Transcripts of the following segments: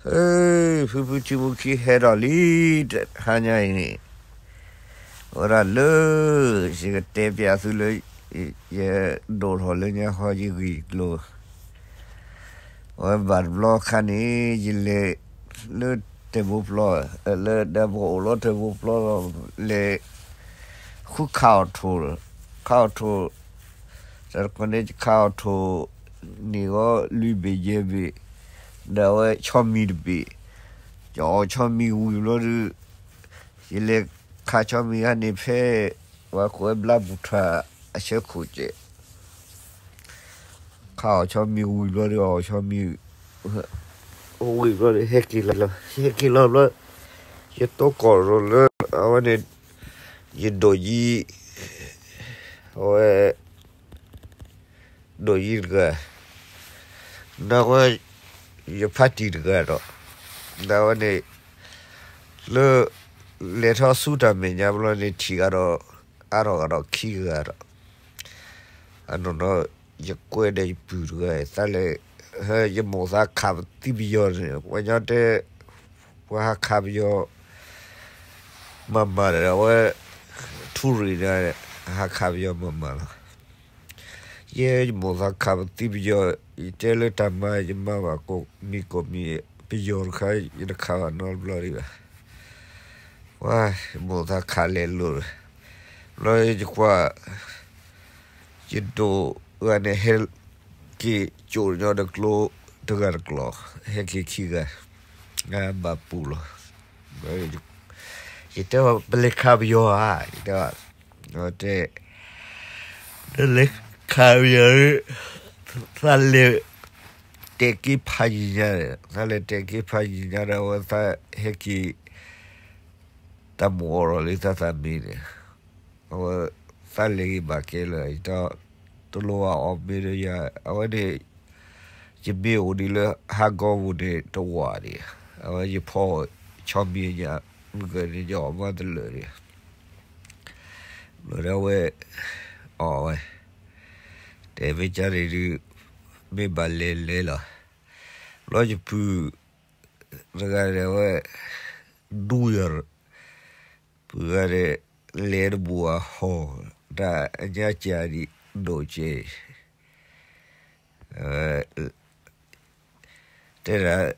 ဟ့ၣ် ဖုဖုထံမူခံဟဲဒီးလံ တဟါညါအံၤန့ၣ်, ဝဲဒၣ်လၢ ယကတဲပျးသုလၢ ယဒိၣ်ထီၣ်လၢညါဃီယဂ့ၢ်ကျိၤ, အဝဲဘၣ်တဘျီခါန့ၣ် ယလဲၤလၢတၢ်ဘိပျီ, လၢဒၢပအိၣ်လီၤတၢ်ဘိပျီလီၤ, လဲၤ ဃုခးအီၣ်ထိၣ်, ခးအီၣ်ထိၣ်, တၢ်တခီန့ၣ် ယခးအီၣ်ထိၣ်န့ၣ်ဂီၢ် လွံၢ်ဘ့ၣ်ယဲၢ်ဘ့ၣ်, ဒီးအဝဲဆီမံၤတဘ့ၣ်, ယအီၣ်ဆီမံၤဝံၤဘျီဒုး, ယလဲၤခးဆီမံၤခါန့ၣ်ဖဲ ပှၤကိးဝဲဘျါပူၤထၣ်အဆၢခိၣ်ကဲး ခးအီၣ်ဆီမံၤဝံၤဘျီဒီး အီၣ်ဆီမံၤ ဝံၤဘျီဒီး ဟဲက့ၤလီၤ, ဟဲက့ၤလီၤဘျီ, ယတိကီၢ်ရိၤလၢ အဝဲန့ၣ် ယဒိၣ်ယံၤ, အဝဲ ဒိၣ်ယံၤတဂၤ, ဒီးဝဲ ယဖါတံၢ်တဂၤဒီး, ဒီးဝဲန့ၣ် လၢ လဲၤထီၣ်ဆူတၢ်မဲာ်ညါဘျီန့ၣ် ထံၣ်ကဒီး အါထီၣ်ကဒီးခံဂၤဒီး အနီၢ်နီၢ် ယကွဲးဒီးယပုၢ်တဂၤ သးလဲၤ, ယမိၢ်သးခးပသံပယီၤန့ၣ် ပှၤညီတဲ ပှၤဟးခးပယီၤ မၤမၤဒီး အဝဲ ထူရ့ၣ်ဒီး ဟးခးပယီၤမၤမၤလီၤ. ယဲယမိၢ်သးခးပသံပယီၤ, ယတဲလၢတၢ်မၤယမၤဘၣ်ကိးမံၤကိးမံၤ, ပယီၤတခါ ယတခးဘၣ်နီတဘျီဒံးဘၣ်. ဝဲ ယမိၢ်သးခးလဲၤလိာ်, ဘျီယကွၢ် ယဒိၣ်ဂၤန့ၣ် ဟဲက့ၤကၠိၣ်ညီဒီးကျိတဂၤတကျိၤ, ဟဲက့ၤခံဂၤ, ဘၣ်ပူၤလီၤ. ယတဲ ပလဲၤခးပယီၤဧါ, ယတဲ, တဲ နလဲၤခးပယီၤ, သးလဲၤ တဲာ်က့ၤဖးယံၤညါဒီး, သးလဲၤတဲာ်က့ၤဖးယံၤညါဒီး အဝဲသးဟဲက့ၤ တၢ်မိၣ်အီၤဒီးလၢသးသးမံန့ၣ်, အဝဲ သးလဲၤဂ့ၤဘၣ်ကဲလၢာ်, ယတဲ တလိၣ်အီၣ်မ့ၤဒီးယၤ, အဝဲန့ၣ် ယမ့ၢ်အိၣ်ဒံးလၢဟးဂီၤပူၤန့ၣ်တဝာ်ဒံး, အဝဲယဖီဆီမံၤညါ, မုၢ်ကန့ၣ်ယအီၣ်မးတလၢာ်ဒံး, ဘျီဒီးအဝဲ အီၣ်ဝဲ, တဲမ့ၢ်ကန့ၣ်ဒုး မ့ၢ်ဘၣ်လဲၤလဲၤလီၤ. ဘျီယပုၢ် တဂၤဒီးအဝဲ ဒူယၤ, ပုၢ်ဂၤဒီး လဲၤတဘူၣ်အဟီၣ်, တၢ်အညါစၢ်ဒံး ဒိၣ်ကဲ, တဲဒၣ်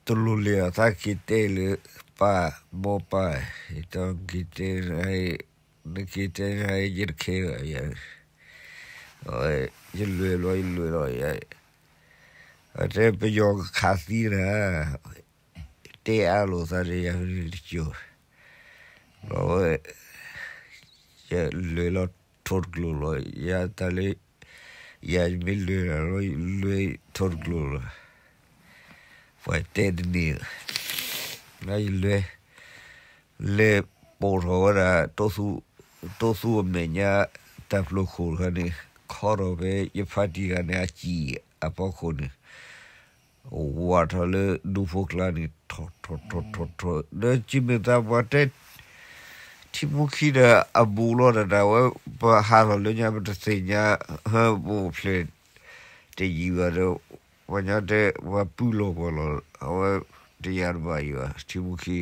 တလိၣ်လဲၤအီၤ သးက့ၤတဲလၢ ပၢ် မိၢ်ပၢ်, ယတဲ နက့ၤတဲနၤအံၤ နက့ၤတဲနၤအံၤ ယတခဲဘၣ်ယၤ, ယလဲၤလီၤ ယလဲၤလီၤယၤ, အတဲပယီၤကခးသံနၤ, တဲအါလိာ်သးဒီးယၤတကၠိၤ, ဘျီဝဲ ယလဲၤလီၤထိၣ်တကျိၤလီၤ, ယၤတၢ်လၢ ယၤယမ့ၢ်လဲၤလီၤ လဲၤထိၣ်တကျိၤလီၤ, ပှၤတဲတန့ၢ်, ယလဲၤ လဲၤပိာ်ထီၣ်ဝဲဒၣ် တိသူအမဲာ်ညါ တၢ်ဖျိခိၣ်တခါန့ၣ် ခီထီၣ်ဖဲယဖါတံၢ်ဂၤန့ၣ် အစံာ်အဖီခိၣ်န့ၣ် ဝးထီၣ်လၢဒူဖိကျါန့ၣ် ထီၣ်ထီၣ်ထီၣ်ထီၣ်ထီၣ် ဒီးစံးမ့ၢ်သးပှၤတဲ ထံမူခံဒီးအဘူးလီၤတၢ်ဒၣ်ဝဲ ပဟးထီၣ်လၢညါ ပတသ့ၣ်ညါ ဟၢပအိၣ်ဖျဲၣ်တယံာ်ဘၣ်ဒီး ပှၤညီတဲ ပှၤပုၢ်လီၤပှီၢ်လီၤ အဝဲတယၤတဘၣ်ယံၤဘၣ် ထံမူခံ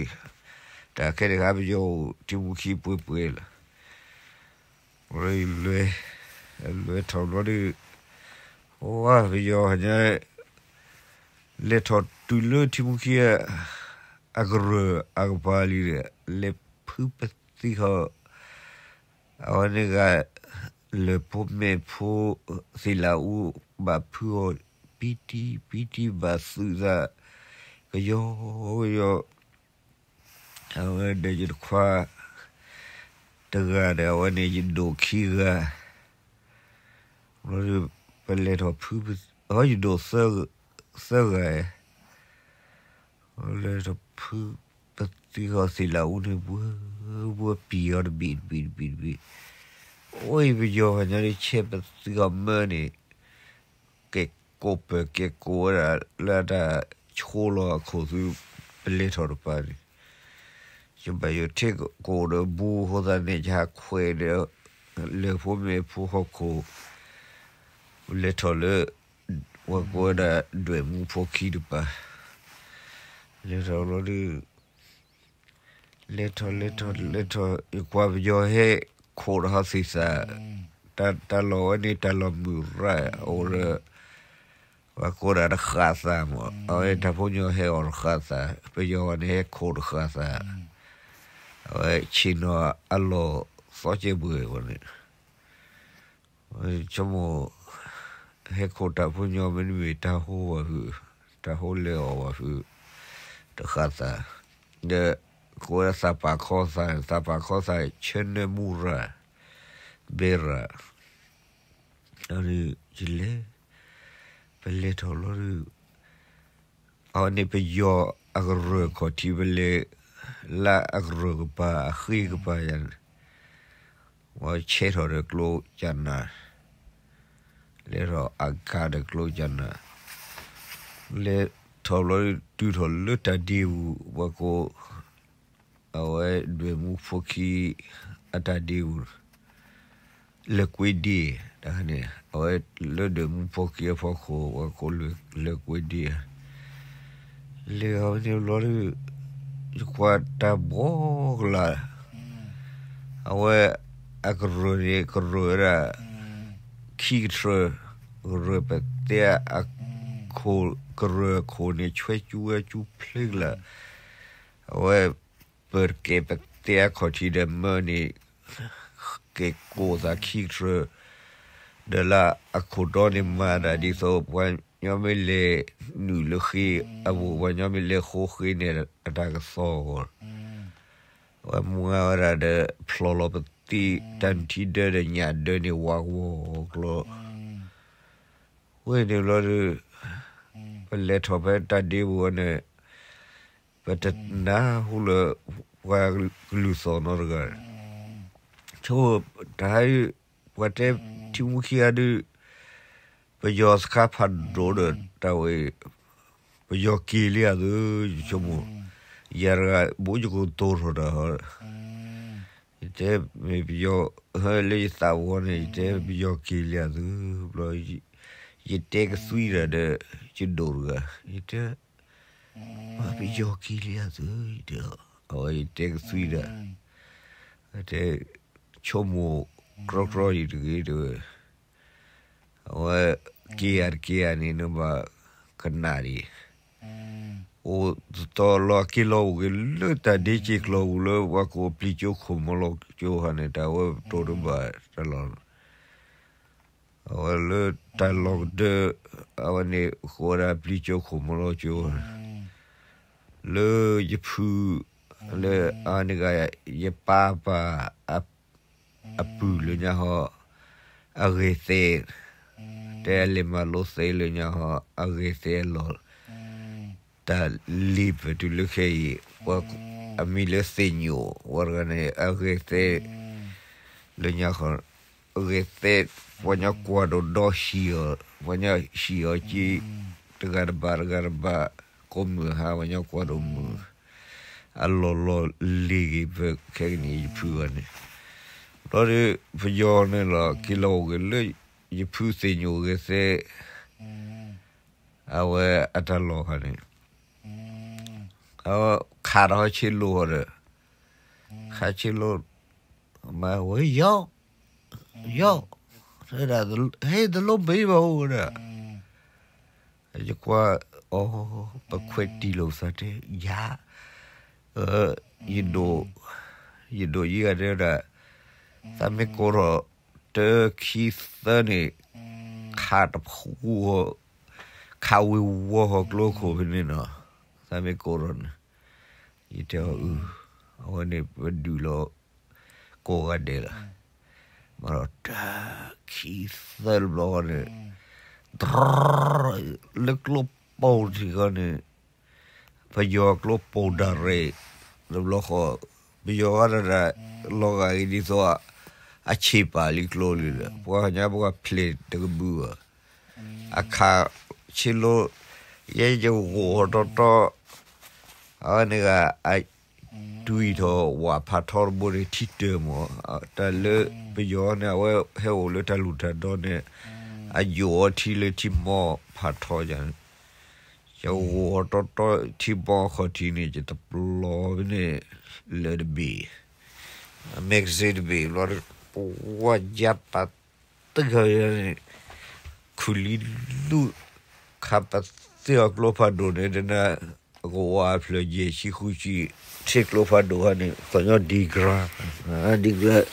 တၢ်ခဲတခါပယီၤအိၣ် ထံမူခံပှဲၤပှဲၤလီၤ လဲၤ လဲၤထီၣ်ဘျီဒီး ဝဲပယီၤညါ လဲၤထီၣ်တုၤလၢထံမူခံ အကရၢၢ်အကပၤလံဒီး လဲၤဖုပသံဃီ အဝဲန့ၣ်ဂၤ လၢၢ်ဖိမဲာ်ဖိ သ့ၣ်လၣ်အူ ဘၣ်ဖုအီၤ ပံတံ ပံတံ ဘၣ်သုးသး ကယီကယီ အဝဲဒီးယတခွါ တဂၤဒီး အဝဲန့ၣ်ယဒိၣ်ခံဂၤ ဘျီဒီး ပလဲၤထီၣ်ဖု ယဒိၣ်သၢဂၤ လဲၤထီၣ်ဖု ပသံဃီသ့ၣ်လၣ်အူန့ၣ် ဝဲ ဝဲပံာ်အီၤတဘ့ၣ်တဘ့ၣ်တဘ့ၣ်တဘ့ၣ် အိၣ်အံၤပယီၤညါဒီး ဆဲးပသံဃီမၢန့ၣ် ကဲကိးပၢၢ်ကဲကိးဝဲဒၣ် လၢတၢ်ဆိလီၤအခိၣ်သ့ ပလဲၤထီၣ်တပၤန့ၣ် ယဘၣ်ယိၣ်ထံၣ်ကအိၣ်ဒီးဘူးအဃိသတးန့ၣ် ယဟးခွဲးဒီး လၢၢ်ဖိမဲာ်ဖိဟီၣ်ခိၣ် လဲၤထီၣ်လၢ ပှၤကိးဝဲဒၣ်ဒွဲၣ်မူဖိခံတပၤ လဲၤထီၣ်လီၤဒုး, လဲၤထီၣ်လဲၤထီၣ်လဲၤထီၣ် ယကွၢ်ပယီၤဟဲခိၣ်တဟီသ့ၣ်သး, တၢ်လီၢ်ဝဲန့ၣ် တၢ်လီၢ်မုၢ်ရၢ်အိၣ်ဒီး ပှၤကိးဒၣ်တဃာ်သးမး, အဝဲတၢ်ဖိညီဟဲအီၣ်တဃာ်သး, ပယီၤဝဲန့ၣ်ဟဲခိၣ်တဃာ်သး, အဝဲဆ့ၣ်နီၤအလီၢ်သီကဲဘှဲၣ်ဝဲန့ၣ် ဆိကမိၣ် ဟဲခိၣ်တၢ်ဖိညီမ့တမ့ၢ်တၢ်ဟိဘၣ်ဖုး, တၢ်ဟိလဲၤအီၣ်ဘၣ်ဖုး, တဃာ်သး, ဒီးကိးဝဲဒၣ်သးပာ်ခီသး, သးပာ်ခီသး ဆၢနၢမူရၢ်, ဘဲရၢ်, အယလဲၤ, ပလဲၤထီၣ်လီၤဒုး အဝဲန့ၣ်ပယီၤအကရၢၢ်ခီၣ်ထံးပလဲၤ, လၢအကရၢၢ်ကပၤအဃ့ကပၤယၤန့ၣ်, ဝဲဆဲးထီၣ်ဒီးကျိကနၤ, လဲၤထီၣ်အကါဒီးကျိကနၤ, လဲၤထီၣ်ဘျီ တုၤထီၣ်လၢတၢ်ဒ့ပူၤ ပှၤကိး အဝဲဒွဲၣ်မူဖိခံ အတၢ်ဒ့ပူၤ လၢကွ့ဒ့, တခါန့ၣ် အဝဲလၢဒွဲၣ်မူဖိခံအဖီခိၣ် ပှၤကိးလၢကွ့ဒ့, လဲၤအီၤန့ၣ်ဘျီဒုး ယကွၢ်တၢ်ဘီကလာ်, အဝဲအကရၢၢ်န့ၣ် ကရၢၢ်ဝဲဒၣ် ခံကထြၢ ကရၢၢ်ပသဲအခိၣ်, ကရၢၢ်အခိၣ်န့ၣ် ဆွဲကၠူဝဲကၠူဖျ့ကလာ်, အဝဲ ပကဲပသဲအခီၣ်ထံးဒီးမၢန့ၣ် ကဲကိးသးခံကထြၢ, ဒီးလၢအခိၣ်တီန့ၣ်မၤဒၣ်ဒ်သိး ပှၤညီမ့ၢ်လဲၤနုာ်လၢဃ့အပူၤ ပှၤညီမ့ၢ်လဲၤဃိဃ့န့ၣ် အတၢ်ကသီၣ်အဂီၢ်, အဝဲမၤဝဲဒၣ်ဒီး ဖျီလီၤပသံ တၢ်နုၢ်ထံဒၢဒီးညၣ်ဒၢန့ၣ် ဝးဝီၤကျီ ဝဲန့ၣ်ဘျီဒုး ပလဲၤထီၣ်ဖဲတၢ်ဒ့ပူၤဝဲန့ၣ် ပတနၢ်ဟူလၢ ပှၤကလုၢ်သီၣ်နီတဂၤ, ဆိ တဟါ ပှၤတဲထံမူခံဂၤဒုး ပယီၤစခါဖးဒိၣ်ဒီးတၢ်ဝဲ ပယီၤက့ၤလံအသု ယဆိကမိၣ်, ယၤတဂၤ ဘိယကတိၤထီၣ်တၢ်ဟီ, ယတဲမ့ၢ်ပယီၤ ဟဲလၢယသးဝီန့ၣ် ယတဲပယီၤက့ၤလံအသု, ဘျီ ယတဲကသွံဒၣ်ဒီး ယဒိၣ်တဂၤ, ယတဲ ပယီၤက့ၤလံအသု, ယတဲ, အဝဲယတဲကသွံဒၣ်, တဲ ဆိကမိၣ်ကြီကြီယံၤတဂ့ၤတဲဝဲ, အဝဲက့ၤယၤတက့ၤယၤန့ၣ် နဘၣ်ကနၣ်ဒံး, အိၣ်တတီၤလီၤက့ၤလီၤအိၣ်က့ၤလၢတၢ်ဒ့စ့ၢ်ကီးပူၤလၢ ပှၤကိးပျံၤကၠိခိၣ်မီၤလီၤကၠိဟီန့ၣ် တၢ်ဝဲပတိၤတဘၣ်တၢ်လီၢ် အဝဲလၢတၢ်လီၢ်ကဒၢ အဝဲန့ၣ်ဃိးဝဲဒၣ်ပျံၤကၠိခိၣ်မီၤလီၤကၠိ, လၢယဖု လၢအန့ၣ်ဂၤ ယပၢ်ပၢ် အပုၢ်လၢညါဟီ အဂ့ၤသဲး, တဲအလဲၤမၤလိသ့လၢညါဟီ အဂ့ၤသဲးအလီၢ် တၢ်လံၤပတုၤလၢခဲအံၤ, အမံၤလၢသ့ၣ်ညိၣ် ဝဲတဂၤန့ၣ် အဂ့ၤသဲး လၢညါဃီ, အဂ့ၤသဲး ပှၤညီကွၢ်ဒိၣ်ဒီဟံၣ်အီၤ, ပှၤညီဟံၣ်အီၤက့ တဂၤတဘၣ်တဂၤတဘၣ် ကိးမုၢ်ဟါ ပှၤညီကွၢ်ဒိၣ်မုၢ်, အလီၢ်လီၢ်လံၤဂ့ၤ ပခဲကနံၣ်အံၤယဖုဂၤန့ၣ်, ဘျီဒီး ပယီၤန့ၣ်လီၤ က့ၤလီၤအိၣ်ဂ့ၤလၢ ယဖုသ့ၣ်ညိၣ်ဂ့ၤသဲး အဝဲအတၢ်လီၢ်ခါန့ၣ်, အဝဲခးဒီးဆ့လိၤဒီး, ခးဆ့လိၤ, မၤဝဲယီၤ, ယီၤ, ဟဲတလိၣ်ဘ့ၣ်ဘၣ်အိၣ်ဝဲဒၣ်, ယကွၢ်အီၤ, ပခွဲးတံၢ်လိာ်ပသးတဲ ယၤ, ယဒိၣ်, ယဒိၣ်ယံၤဂၤတဲဝဲဒၣ်, သးမ့ၢ်ကိးထီၣ် တၢခံသၢန့ၣ်, ခးတဖှူ, ခးဝ့ၤဝီၤဟီကျိခိၣ်ဖဲန့ၣ်နီၤ, သးမ့ၢ်ကိးထီၣ်န့ၣ်, ယတဲအီၤအု, အဝဲန့ၣ်ပဒုးလီၤ ကိးဂၤဒဲးလီၤ, မၤဒီးတၢခံသၢတဘျီဃီန့ၣ်, တြီ, လၢကျိပိာ်ထံဃီန့ၣ် ပယီၤကျိပိာ်ဒၣ်ရဲၣ်, တဘျီဃီ, ပယီၤဝဲဒၣ်ဒၣ်, လီၤဂာ်ဂ့ၤဒ်သိး, အဆံးပာ်လံကျိလံဒီး ပှၤညါပှၤဖျဲးတကဘုဧါ, အခးဆ့လိၤ, ယဲယဂိၢ်တီတီ, အဝဲန့ၣ်ဂၤ, တွံၢ်ထီၣ်ဝၣ်ဖးထီတဘိန့ၣ်ထံတၢၢ်မး, တၢ်လၢပယီၤန့ၣ် အဝဲဟဲအိၣ်လၢတၢ်လူၢ်တၢ်ဒီန့ၣ်, အယိာ်အီၤထံလၢထံမီဖးထီယၤန့ၣ်, ယဂီၤတီတီထံဘီခီၣ်ထံးန့ၣ် ယတပျီန့ၣ် လၢတဘ့ၣ် magazine တဘ့ၣ်ဘျီ ပဝဲယါပာ်သုးဟီန့ၣ် ခူၣ်လံလူၢ် ခးပာ်သုးဟီကျိဖးဒိၣ်န့ၣ် တနၤ ကဝီၤဖျၢၣ်ယဲၢ်ဆံဃုဆံ ထံကျိဖးဒိၣ်ဟီန့ၣ် သီၣ်ညီဒံကရၤ ဒံကရၤ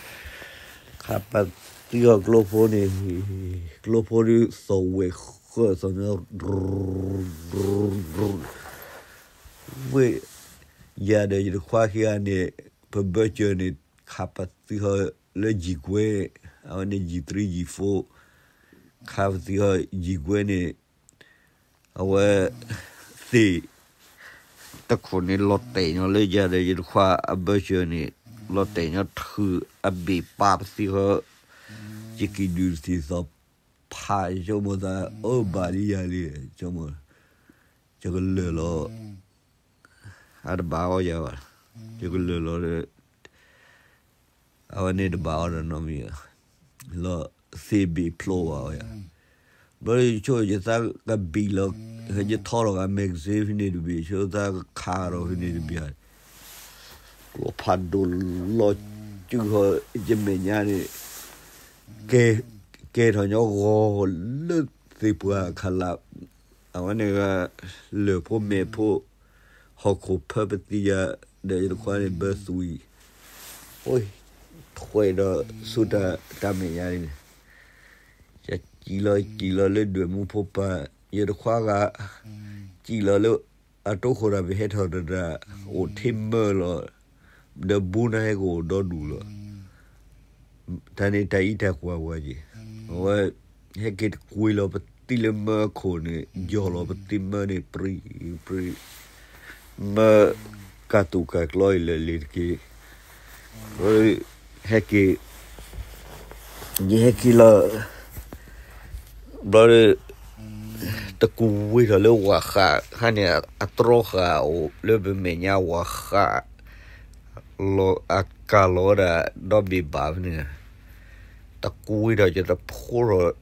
ခးပာ်သုးဟီကျိဖိန့ၣ် ကျိဖိဒုးသီၣ်ဝဲၢ်ဃၢသီၣ်ညီ ဝ့ၢ် ယၤဒီးယတခွါခံဂၤန့ၣ် ပဘၢစၢၤန့ၣ် ခးပာ်သုးဟီလၢယံၤကွဲ အဝဲန့ၣ် ယံၤသရံယံၤဖိ ခးပာ်သုးဟီယံၤကွဲန့ၣ် အဝဲ သ့ၣ် တခိၣ်န့ၣ် လီၤတဲာ်ညီလၢယၤဒီးယတခွါအဘၢစၢၤန့ၣ် လီၤတဲာ်ညီထုးအဘ့ၣ်ပာ်ပသံဃီ ယကံၣ်ဒုးတသံၣ်သီၣ်ဖး ယဆိကမိၣ်သး အၢ ဘၣ်လံယၤလံ ဆိကမိၣ် ယကလၢာ်လီၤ အတဘၣ်အီၣ်ယၤဘၣ် ယကလၢာ်လီၤဒီး အဝဲန့ၣ်တဘၣ်အီၣ်ဒီးနီတမံၤဘၣ် လီၤသ့ၣ်ဘ့ၣ်ဖျိဘၣ်အီၤယၤ ဘျီယဆိ ယသးကဘံၣ်လီၤ ယထီထီၣ်ဂၤ magazine ဖဲန့ၣ်တဘ့ၣ် ဆိသးကခးဒီးဖဲန့ၣ်တဘ့ၣ် ကျိဖးဒိၣ်လီၤစုဃီ ယမဲာ်ညါန့ၣ် ကဲ ကဲထီၣ်ညီဂီၤလၢသ့ၣ်ပှၢ်ခးလၢ် အဝဲန့ၣ်ဂၤ လၢၢ်ဖိမဲာ်ဖိ ဟီၣ်ခိၣ်ဖၢပသံယၤ ဒီးယတခွါန့ၣ်ဘၢသွံၣ် အိ ထွဲဒီးဆူတၢ်မဲာ်ညါန့ၣ် ယကံၣ်လီၤကံၣ်လီၤလၢဒွဲၣ်မူဖိပၢ် ယတခွါဂၤ ကံၣ်လီၤလၢ အတိခိၣ်တၢ်ပဟဲထီၣ်တတၢ် အိၣ်ထဲမၢလီၤ ဒီးဘူးနၤဟဲကအိၣ်ဒီဒူၣ်လီၤ တၢ်န့ၣ်တၢ်အံးတၢ်ကွၢ်ဝဲက့ၤ အဝဲ ဟဲက့ၤတကွ့လီၤပသံလၢမၢခိၣ်န့ၣ် ယီၢ်လီၤပသံမၢန့ၣ် ပြံပြံ မၢကၢ်တူာ်ကၢ်ကျီအံၤလၢာ်လံၤတက့ၢ် ဟဲက့ၤ ယဟဲက့ၤလီၤ ဘျီဒီး တကူးဝ့ၢ်ထီၣ်လၢဝၤဃး ခါန့ၣ် အတြီဃာ်အိၣ်လၢပမဲာ်ညါဝၤဃး လီၤအကၢ်လီၤဝဲဒၣ် ဒီဘ့ၣ်ဘၣ်ဖဲန့ၣ် တကူးဝ့ၢ်ထီၣ် ယတဖိထီၣ်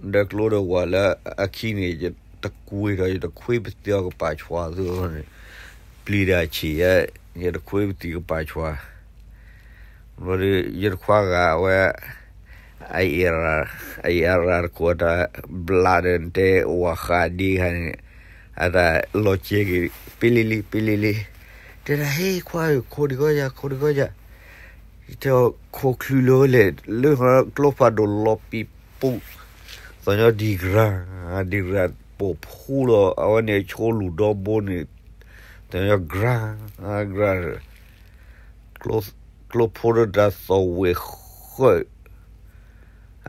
ဒီးကျိဒီးဝၤလၢအခံန့ၣ် ယတကူးဝ့ၢ်ထီၣ် ယတခွ့ပသံးအီၤကပာ်ဆှၢသုန့ၣ် ပျံၤတၢ်ဆံးယဲ ယတခွ့ပသံးကပာ်ဆှၢ ဘျီဒီး ယတခွါဂၤအဝဲ အအံၤအရၤ အအံၤအရၤတခိၣ်အတၢ်ဘျးဒီးနတဲဝၤဃးဒ့ခါန့ၣ် အတၢ်လီၤကဲက့ၤ ပ့လ့လ့ ပ့လ့လ့ တဲဒၣ် ဟ့ ခွါဧၢ ခိးဒံးကီယၤ ခိးဒံးကီယၤ တဲအီၤ ခိးချုးလၢၤဝဲလဲၣ် လၢကျိဖးဒိၣ်လီၤပံာ်ပူၤ သီၣ်ညီဒံကရၤ ဒံကရၤပိာ်ဖှူလီၤ အဝဲန့ၣ်ဆိလူၢ်ဒီဘိန့ၣ် သီၣ်ညီကရၤ ကရၤ ကျိဖိဒီးတၢ်သီၣ်ဝဲၢ်ဃၢ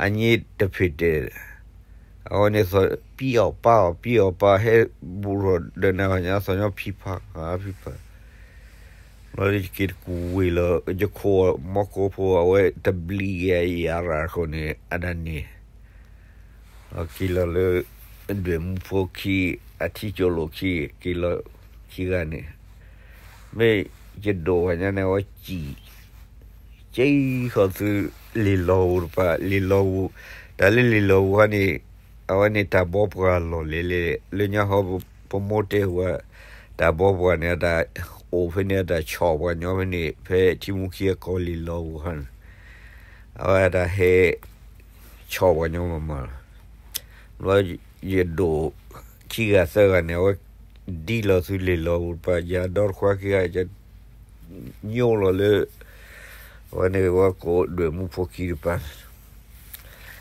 အည့တဖ့ၣ်တဲာ် အဝဲန့ၣ်သီၣ်ပံအီၣ်ပာ်အီၣ် ပံအီၣ်ပာ်ဟဲဘူးထီၣ်ဒီးနၤညါ သီၣ်ညီဖံဖး ဖံဖး ဘျီဒီးယက့ၤတကူးဝ့ၢ်လီၤ ယခိၣ်မီကိဖိ အဝဲတဘျံးက့ၤအအံၤအရၤတခိၣ်န့ၣ် အတၢ်န့ၣ် အက့ၤလီၤလၢ ဒွဲၣ်မူဖိခံ အထံကၠိလိာ်ခံ က့ၤလီၤခံဂၤန့ၣ် မ့ၢ်ယဒိၣ်ဝဲညါန့ၣ် အဝဲကံၣ် ကံၣ်ဃီၤသု လံာ်လီၢ်ပူၤတပၤ လံာ်လီၢ်ပူၤ တၢ်လၢလံာ်လီၢ်ပူၤခါန့ၣ် အဝဲန့ၣ်တၢ်ဘီပှၤလီၢ်လဲၣ်လဲၣ် လၢညါဟီ ပမိၢ်တဲဝဲ တၢ်ဘီပှၤန့ၣ် အတၢ်အိၣ်ဖဲန့ၣ် အတၢ်ဆီၣ်ပှၤညီဖဲန့ၣ် ဖဲထံမူခံအကီၢ်လံာ်လီၢ်ပူၤခါန့ၣ် အဝဲတၢ်ဟဲ ဆီၣ်ပှၤညီမးမးလီၤ ဘျီယဒိၣ် ခံဂၤသၢဂၤန့ၣ် အဝဲဒ်လီၤသုလံာ်လီၢ်ပူၤတပၤ ယၤဒီတခွါခံဂၤ ယညိလီၤလၢ အဝဲန့ၣ်ဝဲကိးဒွဲၣ်မူဖိခံတပၤ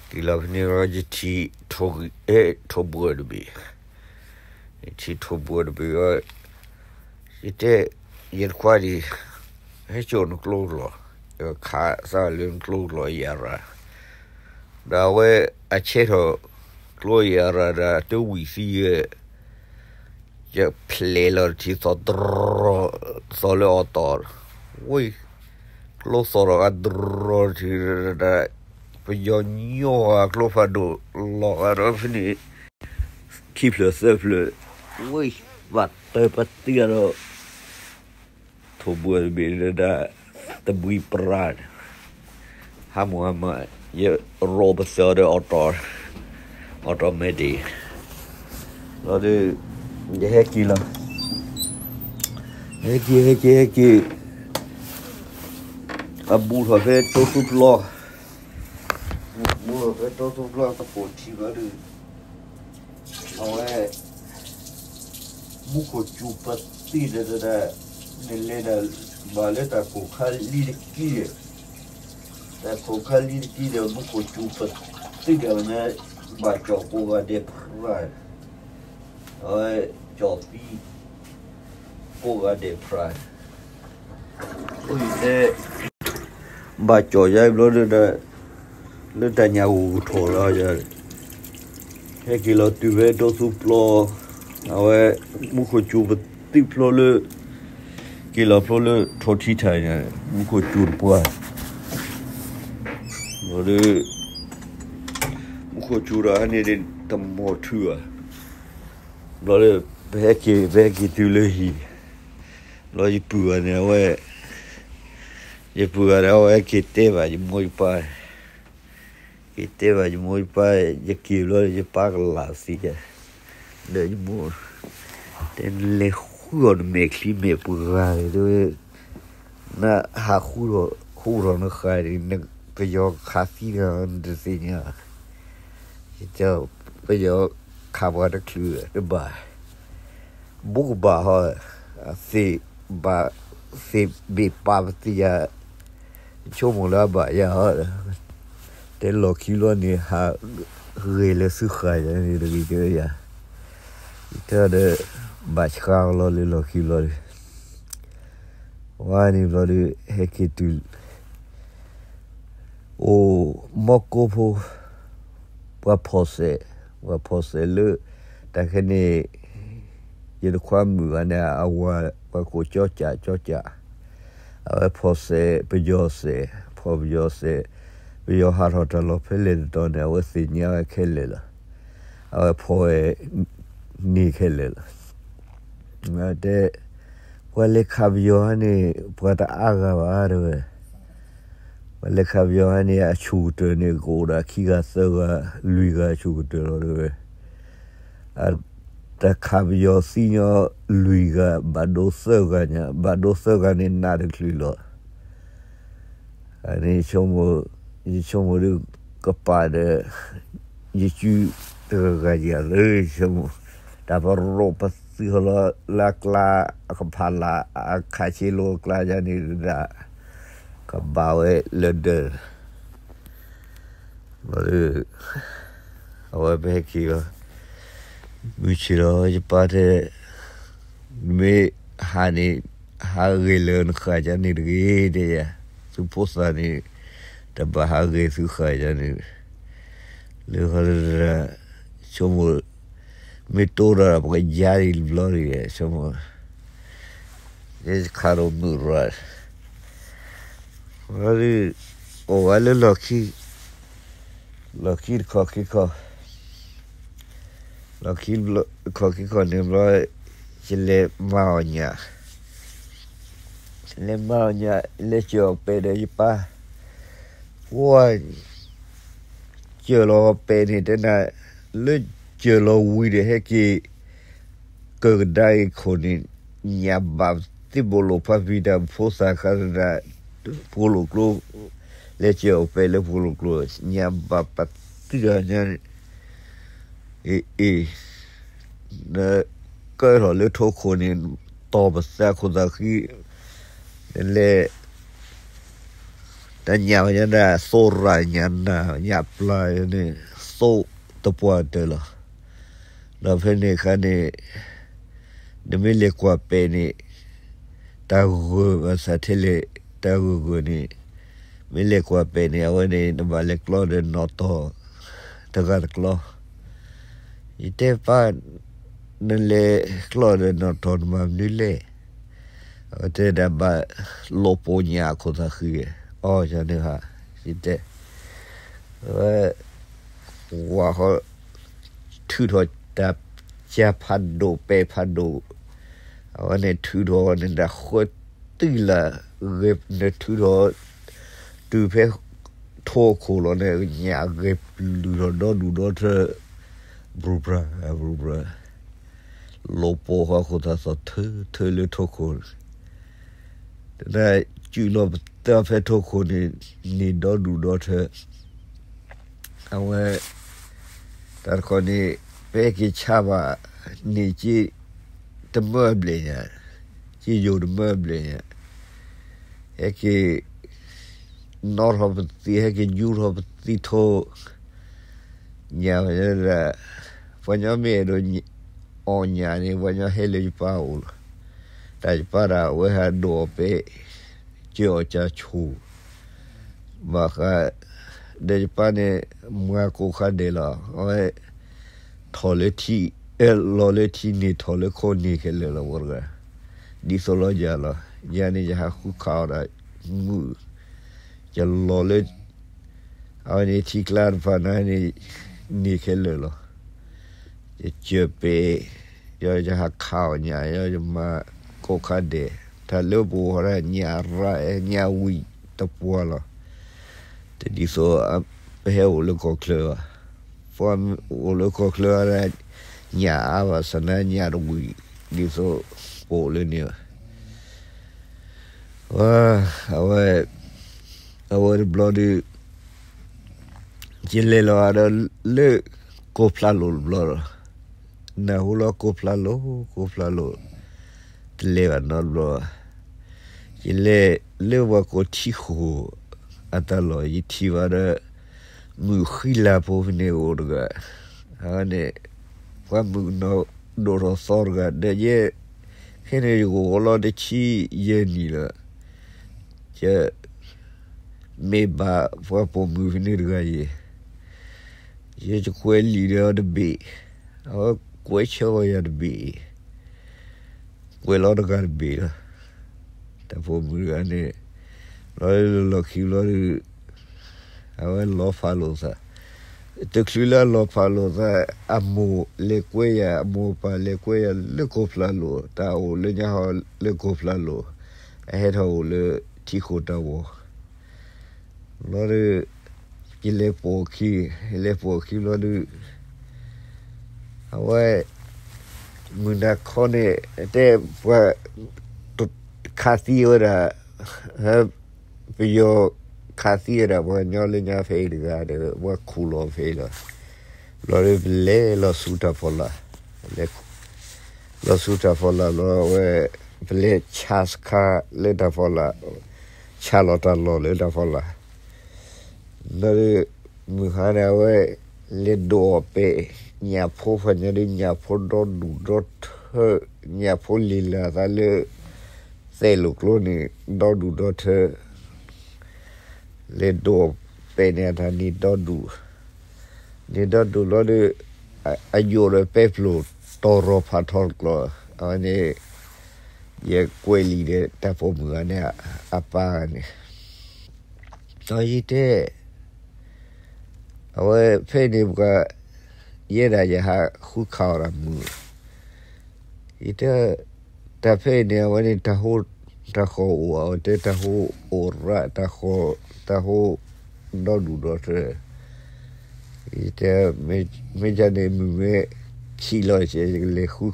က့ၤလီၤဖဲန့ၣ် ယထံၣ် ထိၣ်ဘှၢၣ်တဘ့ၣ် ယထံၣ်ထိၣ်ဘှၢၣ်တဘ့ၣ် ယတဲ ယတခွါဒံး ဟဲစိာ်နကျိလီၢ် ခးစၢ်လၢနကျိလီၢ်အံၤအရၤ ဒီးအဝဲအဆဲးထီၣ် ကျိအံၤအရၤဒီးတဝံၣ်သံဝဲ ယဖျဲးလီၤတထံၣ်သီၣ်တရီ သီၣ်လၢအီၣ်တီၢ် ဝဲ ကျိသီၣ်ဒီးအတရီတထံၣ် ပယီၤညီဂၤကျိဖးဒိၣ်လီၤဂာ်ဒီးဖဲန့ၣ် ခံဖျၢၣ်သၢဖျၢၣ် ဝဲ ဘၣ်တၢၢ်ပသံဂၤဒီး ထိၣ်ဘှၢၣ်တဘ့ၣ်ဒီးဒၣ် တဘှံးပြးန့ၣ် ဟါမၢ်ဟါမၢ် ယရိပသၢဒီး automatic လီၤဒီး ယဟဲက့ၤလီၤ, ဟဲက့ၤ ဟဲက့ၤ ဟဲက့ၤ, အဘူးထီၣ်ဖဲတိသူပျီ, ဘူးထီၣ်ဖဲတိသူပျီ သကိးထံဘျီဒီး အဝဲ မူခိၣ်စူၤပသံၣ်ဒီး နလဲၤဒီး ဘၣ်လၢတၢ်ခိၣ်ခါလံတကံၢ်, တၢ်ခိၣ်ခါလံတကံၢ်ဒီး မူခိၣ်စူၤပသံၣ်ဒီး ဘၣ်ကၠီၣ်ကိးဂၤဒဲးဖရၣ်, အဝဲကၠီၣ်သံ ကိးဂၤဒဲးဖရၣ်, အိၣ်ယတဲ ဘၣ်ကၠီၣ်ယါဘျီဒီး လၢတၢ်ညၣ်ဂိၢ်ကထီၣ်လီၤ, ဟဲက့ၤလီၤတုၤဖဲတိသူပျီ, အဝဲ မူခိၣ်စူၤပသံၣ်ဖျိလၢ က့ၤလီၤဖျိလၢထိၣ်ထံထၣ်ညါ, မူခိၣ်စူၤတပှၢ်, ဘျီဒီး မူခိၣ်စူၤဒီးဟဲန့ၣ် တမီၤထုးဘၣ်, ဘျီဒီး ပဟဲက့ၤ ပဟဲက့ၤတုၤလၢဟံၣ်, ဘျီယပုၢ်ဂၤန့ၣ် အဝဲ ယပုၢ်ဂၤန့ၣ် အဝဲက့ၤတဲဘၣ်ယမိၢ်ယပၢ်, က့ၤတဲဘၣ်ယမိၢ်ယပၢ်, ယက့ၤဘျီ ယပၢ်ကလာ်သံယၤ, ဒီးယမိၢ် တဲ နလဲၤဃုအီၤနမဲာ်ချံမဲာ်ပှၤဂၤန့ၣ် တဲဝဲ, နဟးဃုထီၣ် ဃုထီၣ်နဃာ်န့ၣ် နပယီၤခးသံနၤ နတသ့ၣ်ညါ, ယတဲ ပယီၤခးပှၤတချုးတဘၣ်, ဘူးကဘၣ်ဟီ, သ့ၣ်ဘၣ်, သ့ၣ်ဘ့ၣ်ပာ်ပသံၣ်ယၤ, ဆိကမိၣ်လၢအဘၣ်ယၤဟီ, တဲလီၢ်ခံဘျီန့ၣ် ဟးဂဲၤလၢသုဃာ်ယၤန့ၣ်တဂ့ၤတဲဝဲယၤ, ယတဲဒီး ဘၣ်ဆှါလီၤလၢလီၢ်ခံဘျီဒီး ဝဲန့ၣ်ဘျီဒီး ဟဲက့ၤတုၤ အိၣ်မီၢ်ကိၢ်ဖိ, ပှၤဖီၣ်စဲး, ပှၤဖီၣ်စဲးလၢ တၢ်ခဲန့ၣ် ယတခွါမုၣ်ဂၤန့ၣ် အဝၤ ပှၤကိးကၠီကၠး ကၠီကၠး, အဝဲဖီၣ်စဲး ပယီၤစဲး, ဖီၣ်ပယီၤစဲး, ပယီၤဟးထီၣ်တၢ်လီၢ်ဖဲလဲၣ်တတီၤန့ၣ် အဝဲသ့ၣ်ညါဝဲခဲလၢာ်လီၤ, အဝဲဖီၣ်ဝဲန့ၣ်ခဲလၢာ်လီၤ. တဲ ပှၤလဲၤခးပယီၤဟဲန့ၣ် ပှၤတအါဂၤဘၣ်တဲဝဲ, ပှၤလဲၤခးပယီၤဟဲန့ၣ် အဆူၣ်ကတၢၢ်န့ၣ် ကအိၣ်ဒီးခံဂၤသၢဂၤ လွံၢ်ဂၤအဆူၣ်ကတၢၢ်လီၤတဲဝဲ, တၢ်ခးပယီၤသံညီလွံၢ်ဂၤ ဘၣ်ဒိသၢဂၤညါ, ဘၣ်ဒိသၢဂၤန့ၣ်နးတချုးလီၤ. အန့ၣ် ယဆိကမိၣ်ဒုး ကပာ်ဒီး ယစုတဂၤဂၤယၤလၢယဆိကမိၣ်, တၢ်ပရိၣ်ပသုးဟီလီၤလၢအကျါ အကဖးလၢ် အခးဆ့လိာ်အကျါယၤန့ၣ် ကဘၣ်ဝဲလၢဒၢး ဘျီဒီး အဝဲပဟဲက့ၤလီၤ, မုၢ်ဆ့ၣ်ဒီးယပၢ်တဲ, မ့ၢ်ဟးန့ၣ် ဟးဂဲၤလၢနဃာ်ယၤန့ၣ်တဂ့ၤ တဲယၤ, သုဖိသၣ်န့ၣ် တဘၣ်ဟးဂဲၤသုဃာ်ယၤန့ၣ်, လၢ ဆိကမိၣ် မ့ၢ်တိၢ်ဒီးပကယါဒံးတဘျီဒံး ဆိကမိၣ်, ယခးဒီးမုၢ်ရၣ် ဘျီဒီး အိၣ်ဝဲလၢလီၢ်ခံ, လီၢ်ခံတခီၣ်ခံခီၣ်, လီၢ်ခံတခီၣ်ခံခီၣ်န့ၣ်ဘျီ, ယလဲၤမၤအီၣ်ညၣ်, လဲၤမၤအီၣ်ညၣ် လဲၤစၢၤအီၣ်ပဲာ်ဒီးယပၢ်, ပှၤ စၢၤလီၤပဲာ်န့ၣ် တဲနၤ, လၢစၢၤလီၤဝံၤဒီးဟဲက့ၤ ကၢၢ်ကဒါအံၤခိၣ်န့ၣ် ညၣ်ဘၣ်သ့ၣ်ဘိလိာ်ဖးဖံးတၢ် ဖိသၣ်ခါတဒၣ် ဖိလိာ်ကျိ, လဲၤစၢၤအီၣ်ပဲာ်လၢဖိလိာ်ကျိ, ညၣ်ဘၣ်ပသံၣ်တၢ်ညါန့ၣ်, အ့ အ့ နကၢထီၣ်လၢထိခိၣ်န့ၣ် တီၢ်ပသးခိၣ်သးဃံ, နလဲၤ တၢ်ညၣ်ဝဲညါဒၣ် သိရၣ်ညၣ်နၢ် ညၣ်ပျၢ်န့ၣ် သိတပှၢ်တၢၢ်လီၤ. ဒီးဖဲန့ၣ်အခါန့ၣ် နမ့ၢ်လဲၤကွၢ်ပဲာ်န့ၣ် တၢ်ဂၢၢ်ဘၣ်ဆၣ်ထဲလဲၣ် တၢ်ဂၢၢ်ဂၢၢ်န့ၣ် မ့ၢ်လဲၤကွၢ်ပဲာ်န့ၣ် အဝဲန့ၣ် နဘၣ်လဲၤကျီဒီးနီၣ်တီၢ် တဂၤတကျီ ယတဲပၢ် နလဲၤကျီဒီးနီၣ်တီၢ်နမၤမနုၤလဲၣ်. အဝဲတဲဒၣ်ဘၣ်လိာ်ပိာ်ညၣ်အခိၣ်သးဃံ, အီယၤန့ၣ်ဟါ, ယတဲ, အဝဲ ဝၤဃီ ထုးထီၣ်တၢ်ကၢဖးဒိၣ်ပဲာ်ဖးဒိၣ်, အဝဲန့ၣ်ထုးထီၣ်န့ၣ်တၢ်ဃၢတံၢ်လၢ ဂဲၤနထုးထီၣ် တုၤဖဲထိခိၣ်လီၤန့ၣ် ညၣ်ဂဲၤပျုၢ်ထီၣ်ဒီဒူၣ်ဒီထၢ ဘြူၤဘြၤ ဘြူၤဘြၤ, လီၤ လိာ်ပိာ်ဃီအဃိသတး သီၣ်ထၢထၢလၢထိၣ်ခိၣ်, တဒၣ်စုၣ်လီၤပသးဖဲထိၣ်ခိၣ်န့ၣ်, န့ၢ်ဒီဒူၣ်ဒီထၢ, အဝဲ တၢ်တခီန့ၣ် ပဟဲက့ၤဆါဘၣ်န့ၣ် က့တမၢအဘျဲၣ်ညါ, က့ယိာ်တမၢအဘျဲၣ်ညါ, ဟဲက့ၤနီၣ်ထီၣ်ပသံ, ဟဲက့ၤယူထီၣ်ပသံထိ, ညၣ်ဝဲဒၣ်, ပှၤညီမ့ၢ်အဲၣ်ဒိးအီၣ်ညၣ်န့ၣ် ပှၤညီဟဲလၢယပၢ်အိၣ်လီၤ. တၢ်ယပၢ်ဒၣ် အဝဲဟးဒိးအီၤပဲ, ကၢအီၣ်ကၢဆိ, ဘၣ်ဃး ဒီးယပၢ်န့ၣ် မၤကိးခါဒဲးလီၤ. အဝဲ ထီၣ်လၢထံ, လီၤလၢထံန့ၣ် ထီၣ်လၢခိန့ၣ်ခဲလၢာ်လီၤ ပှၤတဂၤ, ဒ်သိးလီၤယၤလီၤ. ယၤန့ၣ် ယဟးဃုခးအီၤဒီးမုၢ်, ယလီၤလၢ အဝဲန့ၣ်ထံကျါတဖၣ်န့ၣ် န့ၢ်ခဲလၢာ်လီၤ. ယစၢၢ်ပဲာ်, ယဟးခးအီၤညၣ်, ယမၤကိးခါဒဲး, တၢ်လၢပအိၣ်ဒၣ်ညၣ်ရၣ်, ညၣ်ဝံၤတပှၢ်လီၤ. တဒ်သိး ပဟဲအိၣ်လၢကီၢ်ချၢဘၣ်. ပှၤအိၣ်လၢကီၢ်ချၢဒၣ် ညၣ်အါဘၣ်ဆၣ်န့ၣ် ညၣ်တဝံၤ ဒ်သိးပအိၣ်လၢန့ၣ်ဘၣ်. အဝဲ, အဝဲတဘျီဒီး ယလဲၤလီၤဒီးလၢကိၢ်ဖျါလိၤတဘျီလီၤ. နၢ်ဟူလၢကိၢ်ဖျါလိၤ, ကိၢ်ဖျါလိၤ, တလဲၤဘၣ်နီတဘျီဘၣ်. ယလဲၤလၢပှၤကိးထံဃိာ်အတၢ်လီၢ်, ယထံၣ်ဘၣ်ဒီး မုၣ်ဃံလၤဖိဖဲန့ၣ်အိၣ်တဂၤ, အဝဲန့ၣ် ပှၤမုၣ်ကနီၤဒိၣ်ထီၣ်သီတဂၤ, ဒီးယဲ ခဲန့ၣ်ယကအိၣ်လီၤတဆံယဲၢ်နံၣ်လီၤ. ယ မ့ၢ်ဘၣ်ပှၤပိာ်မုၣ်ဖဲန့ၣ်တဂၤအံၤ, ယကွဲးလံာ်ဒီးအီၤတဘ့ၣ်, အဝဲကွဲးဆၢအီၤယၤတဘ့ၣ်, ကွဲးလီၤတဂၤတဘ့ၣ်လီၤ. တၢ်ပိာ်မုၣ်တဂၤန့ၣ်, ဘျီလၢလီၢ်ခံဘျီဒီး အဝဲလီၤဖးလိာ်သး, တချုးလၢအလီၤဖးလိာ်သး, အမိၢ်လဲၤကွဲယၤ, အမိၢ်အပၢ်လဲၤကွဲယၤလၢကိၢ်ဖျါလိၤ, တၢ်အိၣ်လၢညါဟီလၢကိၢ်ဖျါလိၤ, အဟဲထီၣ်အိၣ်လၢထံဃိာ်တၢ်ဝီၤ, ဘျီဒီး ယလဲၤပိာ်အခံ, ယလဲၤပိာ်အခံဘျီဒီး အဝဲ မုၢ်နၤခီန့ၣ် တဲပှၤ ခးသံဝဲဒၣ်, ပယီၤခးသံဝဲဒၣ် ပှၤကညီလၢညါဖဲအံၤတဂၤဒီး ပှၤခူၣ်လီၤဖဲအံၤလီၤ. ဘျီဒီးပလဲၤလီၤဆူတၢ်ဖီလာ်, လီၤဆူတၢ်ဖီလာ်ဘျီ အဝဲ ပလဲၤဆါစခါလၢတၢ်ဖီလာ်, ဆါလီၤတၢ်လီၢ်လၢတၢ်ဖီလာ် လီၤဒီး မုၢ်ဟါန့ၣ် အဝဲ လဲၤဒိးအီၣ်ပဲာ် ညၣ်ဖိ ပှၤညီဒီးညၣ်ဖိဒီဒူၣ်ဒီထၢ, ညၣ်ဖိလံာ်လၢသးလၢ သဲးလိာ်ကျိန့ၣ် ဒီဒူၣ်ဒီထၢ, လဲၤဒိးအီၣ်ပဲာ်န့ၣ် အတၢ်န့ၢ်ဒီဒူၣ်, န့ၢ်ဒီဒူၣ်လီၤဒီး အယိာ်ဒီးပဲပျိာ် တီၤရီၤဖးထီတကျိၤ, အဝဲန့ၣ် ယကွဲးလံာ်ဒီးတၢ်ပိာ်မုၣ်ဂၤန့ၣ် အပၢ်ဂၤန့ၣ် ဒီးယတဲ အဝဲဖဲန့ၣ်ပှၤ ယဲဒၣ်ယဟးဃုခးအီၤတၢ်မုာ်, ယတဲ တၢ်ဖဲအံၤန့ၣ် အဝဲန့ၣ်တၢ်ဟိတၢ်ဃီအိၣ်, အဝဲတဲတၢ်ဟိအိၣ်ရၣ်, တၢ်ဃီ တၢ်ဟိဒီဒူၣ်ဒီထၢ, ယတဲ မ့ၢ်ကန့ၣ် မုၢ်မ့ၢ်ခံးလီၤ ယကလဲၤဃု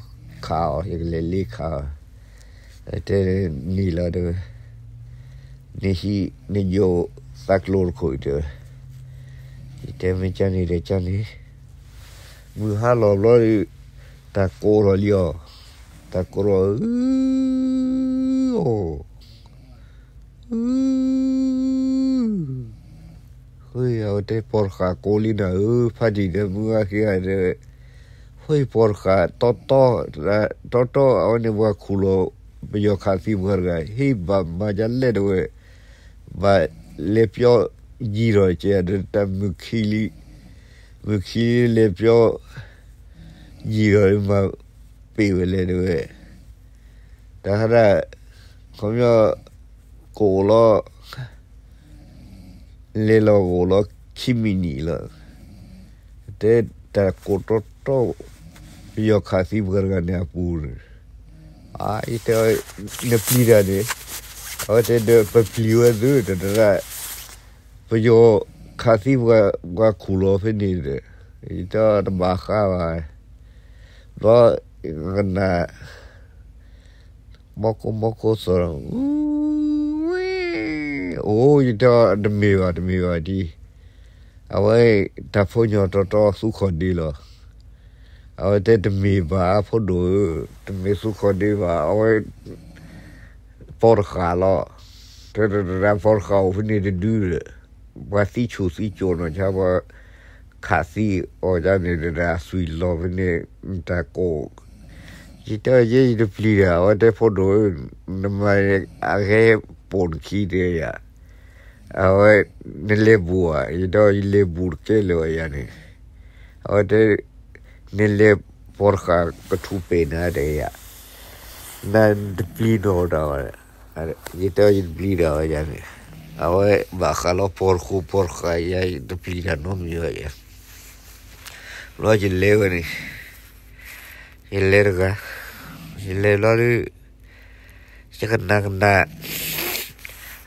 ခးအီၤ, ယကလဲၤလ့ခးအီၤ, တဲန့ၣ်လီၤတဲဝဲ နဟံး နယိာ်သးကျိတခိၣ်အံၤတဲဝဲ, ယတဲမ့ၢ်ကန့ၣ်ဒီးကန့ၣ်, မုၢ်ဟါလီၤဘျီဒီး တၢ်ကိးထီၣ်လံအီၤ, တၢ်ကိးထီၣ် အၢ အၢ ဃ့ အဝဲတဲပီၤတဃာ်ကိးလံနၤဧၢ, ဖးတံၢ်ဒီးမုၢ်ဂၤခံဂၤဒီး ဃ့ပီၤတဃာ် တီတီ တီတီ အဝဲန့ၣ်ပှၤခူၣ်လီၤ ပယီၤခးသံပှၤတဂၤ ဟ့ၣ်ဘၣ်မၤဒ်လဲၣ်တဝဲ, ဘၣ်လဲၤပျီယံၤထီၣ်ကဲဒီးတၢ်မုၢ်ခံလံ, မုၢ်ခံလံလဲၤပျီ ယံၤထီၣ်မၤပ့ၢ်ဝဲလဲၣ်တဝဲ, တၢ်ဟးဒၣ် ခီပညီ ကအိၣ်လီၤ လဲၤလီၤကအိၣ်လီၤခံမံးနံးလီၤ, တဲတၢ်ကိးတီတီ ပယီၤခးသံပှၤတဂၤန့ၣ်အပူၤန့ၣ်, အတဲ နပျံၤတၢ်န့ၣ်, အဝဲတဲဒီးပပျံၤဝဲသုတဒၣ်, ပယီၤခးသံပှၤခူၣ်လီၤဖဲန့ၣ်ဒီး, ယတဲတဘၣ်ဃးဘၣ်, ဘျီ ကနၣ် မီၢ်ကိၢ်မီၢ်ကိၢ်သီၣ်, အိၣ်ယတဲတမ့ၢ်ဘၣ် တမ့ၢ်ဘၣ်ဒ်, အဝဲတၢ်ဖိညီတီတီသူခီၣ်ဒ့လီၤ. အဝဲတဲတမ့ၢ်ဘၣ်အဖိဒိၣ်ဧၢ, တမ့ၢ်သူခီၣ်ဒ့ဘၣ်, အဝဲ ပီတဃာ်လီၤ. တဲတရၣ်ပီတဃာ်အိၣ်ဖဲန့ၣ်တဒုဒီး, ပှၤသံဆူၣ်သံကၠိၣ်နီၤ ဆါပှၤခးသံအီၤဒ်န့ၣ်တဒၣ် အသွံၣ်လီၤဖဲန့ၣ် တၢ်ကိၢ်, ယတဲယဲယတပျံၤတၢ် အဝဲတဲဖိဒိၣ်ဧၢ, နမၤအဂဲၤပိာ်နခံတဲယၤ, အဝဲ နလဲၤဘူးဧါ, ယတဲယလဲၤဘူးတကဲလၢၤဝဲယၤန့ၣ်, အဝဲတဲ နလဲၤပီတဃာ်ကထူၣ်ပဲာ်နၤတဲယၤ, နတပျံၤနီၤတၢ်ဝဲ, ယတဲယတပျံၤတၢ်ဝဲယၤန့ၣ်, အဝဲဘၣ်ဃးလီၤပီတဃာ်ပီတဃာ်ယၤ ယတပျံၤတၢ်နီတမံၤဝဲယၤ, ဘျီယလဲၤဝဲန့ၣ်, ယလဲၤတဂၤ, ယလဲၤဘျီဒီး ယကနၣ်ကနၣ်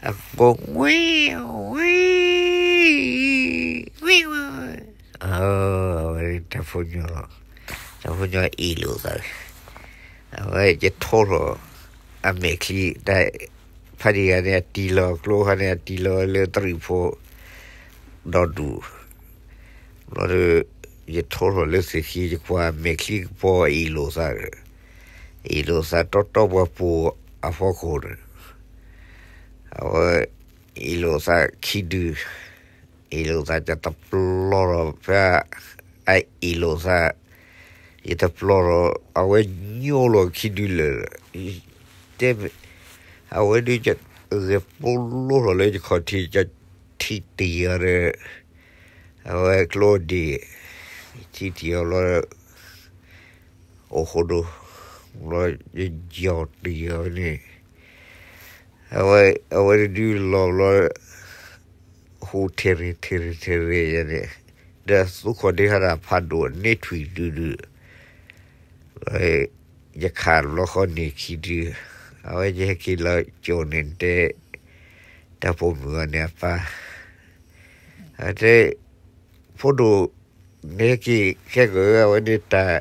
အကိး ဝံ, ဝံ, ဝံ, ဝံ, ဝံ, အဝဲတၢ်ဖိညီ, တၢ်ဖိညီအ့ၣ်လိာ်သး, အဝဲယထိထီၣ် အမဲာ်ချံ, တၢ်ဖးဒံဂၤန့ၣ် အတံၢ်လီၤကျိခါန့ၣ် အတံၢ်လီၤလၢတရံးဖိ ဒီဒူၣ်, ဘျီဒီး ယထိထီၣ်လၢသ့ၣ်ခံ ယကွၢ်မဲာ်ချံကပီၤအ့ၣ်လိာ်သးဒီး, အ့ၣ်လိာ်သးတီတီပှၤပိာ်အဖီခိၣ်န့ၣ်, အဝဲ အ့ၣ်လိာ်သးခံဒု, အ့ၣ်လိာ်သးယတပျီထီၣ်ဖဲ အအ့ၣ်လိာ်သး, ယတပျီထီၣ် အဝဲညိလီၤခံဒုလၢာ်, တဲ, အဝဲဒုးဂဲၤပျီထီၣ်လၢယခီၣ်ထံး ယထံၣ်တံၢ်အီၤဒီး အဝဲကျိဒံး, ထံၣ်တံၢ်အီၤဘျီ အိၣ်ဃိဒိ, ဘျီယယီၤတံၢ်အီၤန့ၣ်, အဝဲ, အဝဲတဒုလီၤဘျီ ဟူးထဲရ့ၤထဲရ့ၤထဲရ့ၤယၤန့ၣ်, ဒီးသူခီၣ်ဒ့ဟးတၢ်ဖးဒိၣ်န့ၢ်ထွံၣ်ဒုဒု, ယခးတဘျီဃီန့ၣ်ခံဒု, အဝဲယဟဲက့ၤလီၤကၠိန့ၣ်တဲ တၢ်ပိာ်မုၣ်အီၤန့ၣ်အပၢ်, အတဲ ဖိဒိၣ်, နဟဲက့ၤခဲကၢၢ် အဝဲန့ၣ်တၢ်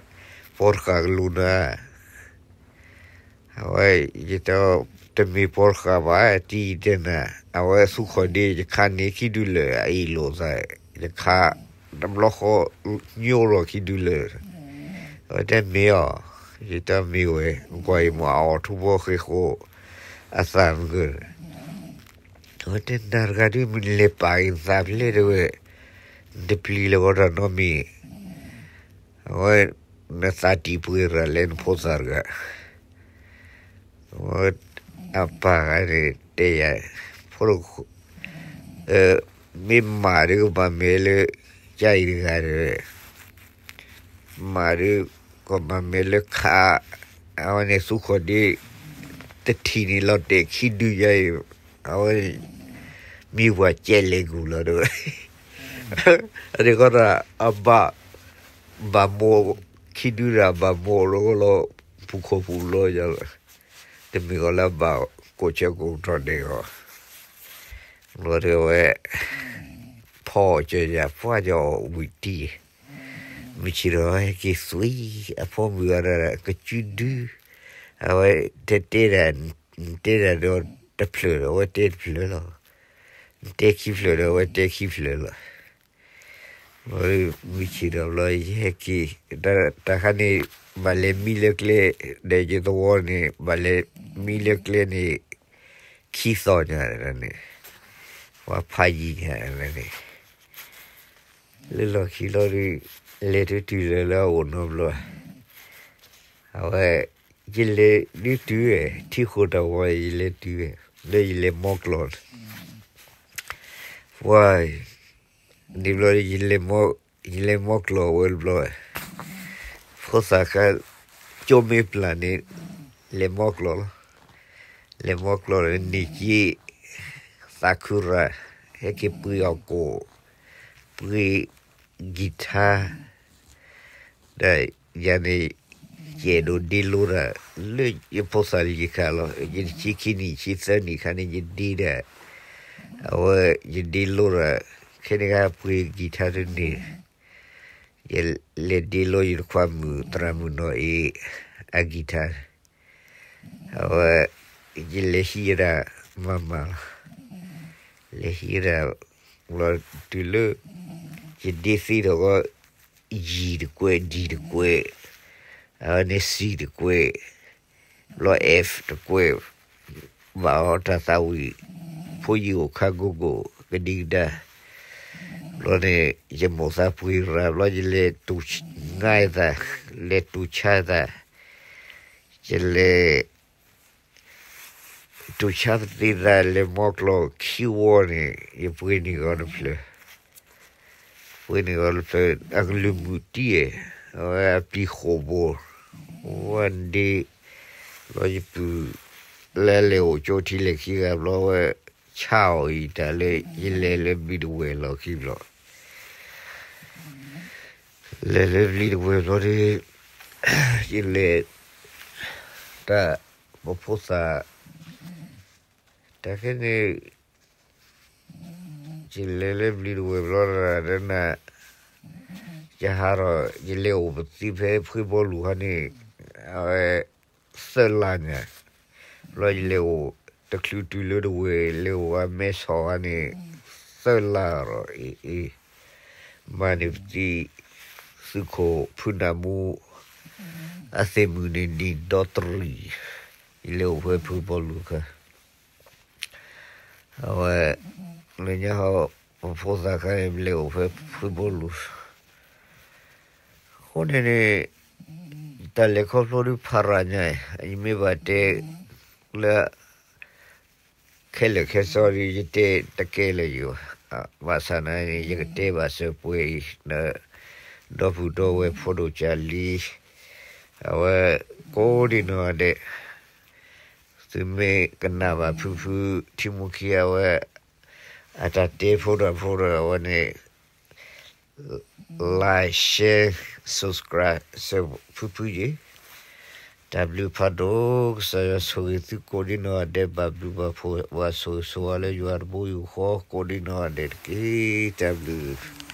ပီတဃာ်ကလူၤနၤ, အဝဲ, ယတဲ, တမ့ၢ်ပီတဃာ်ဘၣ် တံၤတဲနၤ, အဝဲသူခီၣ်ဒ့ ယခးန့ၢ်ခံဒုလၢာ် အအ့ၣ်လိာ်သး, ယခးတဘျီဃီ ညိလီၤခံဒုလၢာ်, အဝဲတဲမ့ၢ်အီၤ, ယတဲမ့ၢ်ဝဲ, ကွၢ်အံၤမ့ၢ်အီၤထူဖိဃ့ၢ်ဃိ အသးမုၢ်ဂၢၢ် အဝဲတဲနၤတဂၤဒုး မ့ၢ်နလဲၤပာ်က့ၤနသးဖဲလဲၣ်တဲဝဲ, နတပျံၤလၢၤဂီၤတၢ်နီတမံၤ, အဝဲ, နသးတံၢ်ပှ့ၤရၤလဲၣ်နဖိသၣ်တဂၤ, အဝဲ, အပၢ်ဂၤန့ၣ်တဲယၤ, ဖိ, မ့ၢ်မၤဒုးကဘၣ်မဲာ်လၢ, ကၢ်အံၤတဂၤတဲဝဲ မၤဒုး, ကဘၣ်မဲာ်လၢခး, အဝဲန့ၣ်သူခီၣ်ဒ့, တထံၣ်န့ၣ်လီၤတဲာ်ခံဒုယါအံၤ, အဝဲ, မ့ၢ်ပှၤကဲလဲၤကူၣ်လီၤတဲဝဲ, အန့ၣ်ဃီဒီး, အဘၣ်, ဘၣ်မိၢ်, ခံဒုဒီးဘၣ်မိၢ်လီၤလီၤ, ပူၤခိၣ်ပူၤလီၤယါလီၤ, တမ့ၢ်ဃီလၢဘၣ်ကိးဆၢကိးကတီၢ်ဒဲးဂီၤ, ဘျီတဲဝဲ ဖီအီၣ်ကၢယၤ ပှၢ်ကၠီအီၣ်ဝံၤတံၢ်, မုၢ်ဆ့ၣ်ဒီးဟဲက့ၤသွံ, အဖိမုၣ်ဂၤဒီးကစုဒု, အဝဲတဲတဲဒၣ်, နတဲဒၣ်ဒီးတဖျၢၣ်ဒီး အဝဲတဲတဖျၢၣ်လီၤ, နတဲခံဖျၢၣ်ဒီး အဝဲတဲခံဖျၢၣ်လီၤ. မုၢ်ဆ့ၣ်ဒီးဘျီယဟဲက့ၤ, တၢ်ခါန့ၣ်, ဘၣ်လဲၤမံလၢကျဲ, ဒီးယသဝီန့ၣ် ဘၣ်လဲၤမံလၢကျဲန့ၣ်, ခံသီညါန့ၣ်, ပှၤဖးယံၤညါန့ၣ်, လၢလီၢ်ခံလီၤဒီး, လဲၤတုၤတုၤလၢလၢအအိၣ်နီတဘျီ, အဝဲ, ယလဲၤဒုးတုၤဝဲ, ထံဃိတၢ်ဝီယလဲၤတုၤဝဲ, လၢယလဲၤမီကျီၢ်န့ၣ်, ပှၤ, န့ၣ်ဘျီ, ယလဲၤမီကျီၢ်ဝဲတဘျီ, ဖိသၣ်ခါ, ကၠိမ့ၢ်ပျၢ်န့ၣ်, လဲၤမီကျီၢ်လီၤ, လဲၤမီကျီၢ်န့ၣ်က့ၤ, သးခုရၣ်, ဟဲက့ၤပှ့ၤအီၣ်ကိၣ်, ပှ့ၤ, guitar ဒီးယၤန့ၣ်, ယအဲၣ်ဒိးဒ့လိတၢ်, လၢယဖိသၣ်လံၤခါလီၤ, ယတဆံခံနံၣ် ဆံသၢနံၣ်ခါန့ၣ် ယဒ့ဒီး, အဝဲ, ယဒ့လိတၢ်, ခဲန့ၣ်ခါပှ့ၤ guitar တန့ၢ်, ယလဲၤဒ့လိယတခွါမုၣ် သရၣ်မုၣ်နီၢ်အ့ၣ် အguitar, အဝဲ ယလဲၤဟံးဝဲဒၣ်မၤမၤလီၤ, လဲၤဟံးဝဲဒၣ် ဘျီတုၤလၢ ယဒ့သ့ထီၣ်ဃီ G တကွဲး, D တကွဲး, အဝဲန့ၣ် C တကွဲး, ဘျီ F တကွဲး, ဘၣ်အီၤတၢ်သးဝံၣ်, ဖိယံၤအိၣ်ခါကိၢ်ကိၢ် ကဒံကဒါ, ဘျီန့ၣ် ယမိၢ်သးပှ့ၤရၤ ဘျီယလဲၤတူၢ်ငါအသး, လဲၤတူၢ်ဆါအသး, ယလဲၤ တူၢ်ဆါပသ့သး လဲၤမီကျီၢ်ခံဝီန့ၣ် ယပှ့ၤန့ၢ်ဂီၤတဖျၢၣ်, ပှ့ၤန့ၢ်ဂီၤတဖျၢၣ် အကလုၢ်မုာ်တံၢ်, အဝဲအပျံၤဃိာ်ဘိ, ဝဲဒ့, ဘျီယပုၢ် လၢလဲၤအိၣ်ကၠိထံလဲၣ်ခံဂၤဘျီဝဲ ဆါအီၤအံၤတၢ်လၢ ယလဲၤလၢဘျံးတဝဲၢ်လီၢ်ခံဘျီ လဲၤလၢဘျံးတဝဲၢ်ဘျီဒီး ယလဲၤ တၢ်ပဖိသၣ် တၢ်ခဲန့ၣ် ယလဲၤလၢဘျံးတဝဲၢ်ဘျီဒီး ယဟးထီၣ် ယလဲၤအိၣ်ပသံဖဲဖှ့ဘီလူၤဟီန့ၣ် အဝဲ သၢလါညါ, ဘျီယလဲၤအိၣ်တချုးတုၤလၢတဝဲၢ် လဲၤအိၣ်ဝဲမဲဆီးဟီန့ၣ် သၢလါဒီး အ့ အ့ မၤန့ၢ်ပသံ သုးခိၣ်ဖုနၢ်မူ အသ့ၣ်မုၣ်န့ၣ် နံၣ်ဒီတရံး, ယလဲၤအိၣ်ဖဲဖှ့ဘီလူၤခါ အဝဲ လၢညါဟီ ပဖိသၣ်ခါန့ၣ် လဲၤအိၣ်ဖဲဖှ့ဘီလူၤ အဃိန့ၣ်န့ၣ် တၢ်လဲၤခီဖျိဒုးဖးရၤညါ, ယမ့ၢ်ဘၣ်တဲ လၢ ခဲလၢာ်ခဲဆ့ဒီး ယတဲတကဲလၢၤယိၤ, ဘၣ်ဆၣ်န့ၣ် ယကတဲဘၣ်စၢၤပှဲၤအံၤ ဒီပုၢ်ဒီဝဲၢ်ဖိဒိၣ်ကၢ်လံ, အဝဲ ကိးဒံနီၢ်ဂၤဒဲး သုမ့ၢ်ကနၣ်ဘၣ်ဖုဖု ထံမူခံအဝဲ အတၢ်တဲဖိဒီးဖိဒီးအဝဲန့ၣ် like share subscribe စၢၤဖုဖုယံၤ, တၢ်ဘျုးဖးဒိၣ် ကစၢ်ယွၤဆိၣ်ဂ့ၤသုကိးဒံနီၢ်ဂၤဒဲး ဘၣ်ဘျုးဘၣ်ဖှိၣ် ဘၣ်ဆိၣ်ဂ့ၤဆိၣ်ဝါလၢယွၤတဘိယူၢ်ဃီ ကိးဒံနီၢ်ဂၤဒဲးတက့ၢ်. တၢ်ဘျုး